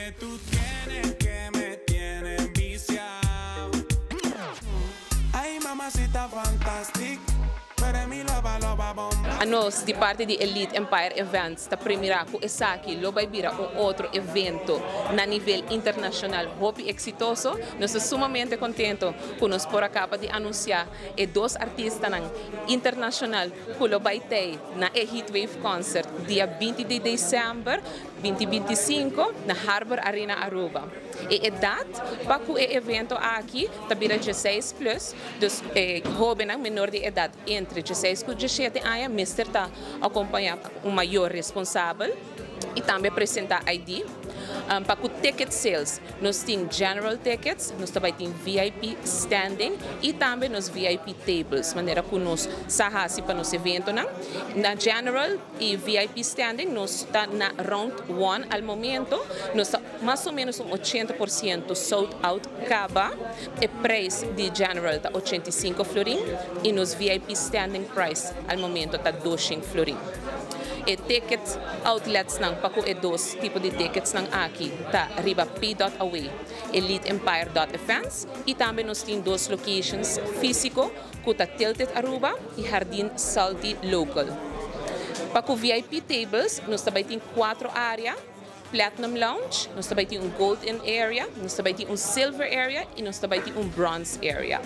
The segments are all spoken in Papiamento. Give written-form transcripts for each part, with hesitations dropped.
Que tú tienes que me tiene enviciado. Ay, mamacita fantastic. Tú eres mi loba, loba, bomba. Anos, di parti di Elite Empire Events, ta premira cu esaki lo bay bira un otro evento na nivel internacional hopi exitoso. Nos ta sumamente contento cu nos por a caba di anuncia e dos artistanan internacional cu lo bay tey na e Heatwave Concert dia 20 di december 2025 na Harbor Arena Aruba. E edad pa cu e evento aki ta bira 16 plus, dus hobennan menor di edad entre 16 y 17 aña mester ta acompaña un mayor responsabel y tambe presenta ID. Pa cu ticket sales, nos tin general tickets, nos tambe tin VIP standing y tambe nos VIP tables, manera cu nos sa hasi pa nos eventonan. Na general y VIP standing, nos ta na round 1 al momento, nos ta mas o menos un 80% sold out caba. E prijs di general ta 85 florin y nos VIP standing price al momento ta 200 florin. E ticket outlets nan pa e dos tipo di tickets nan aki ta riba p.away, eliteempire.events y tambe nos tin dos locations fisico, cu ta Tilted Aruba y Jardin Salty Local. Pa VIP tables, nos tambe tin cuatro area: Platinum Lounge, nos tambe tin un Golden Area, nos tambe tin un Silver Area y nos tambe tin un Bronze Area.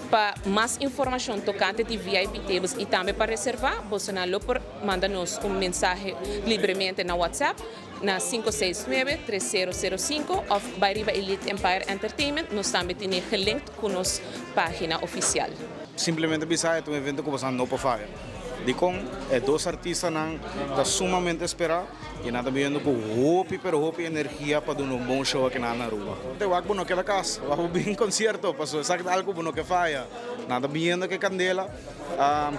Pa mas informacion tocante di VIP tables y tambe pa reserva, bo por manda nos un mensahe libremente na WhatsApp na 569-3005 of bay riba Elite Empire Entertainment, nos tambe tin gelinkt cu nos pagina oficial. Simplemente bisa e un evento cu bo no por faya. Di con e dos artistanan ta sumamente spera y nan ta biniendo cu hopi, pero hopi energia pa duna un bon show aki na Aruba. Te wak no keda cas, wak bin concierto, paso esaki algo no ke faya. Nan ta biniendo cu candela,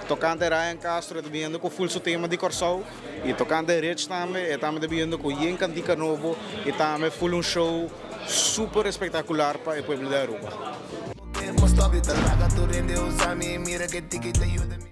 tocante Ryan Castro ta biniendo cu full su tema di Corsou y tocante Rich tambe, e tambe ta biniendo cu yen cantica nobo y tambe full un show super espectacular pa e pueblo di Aruba. Stop di talaga, tu rende usami, mira que tiki te ayuda mi.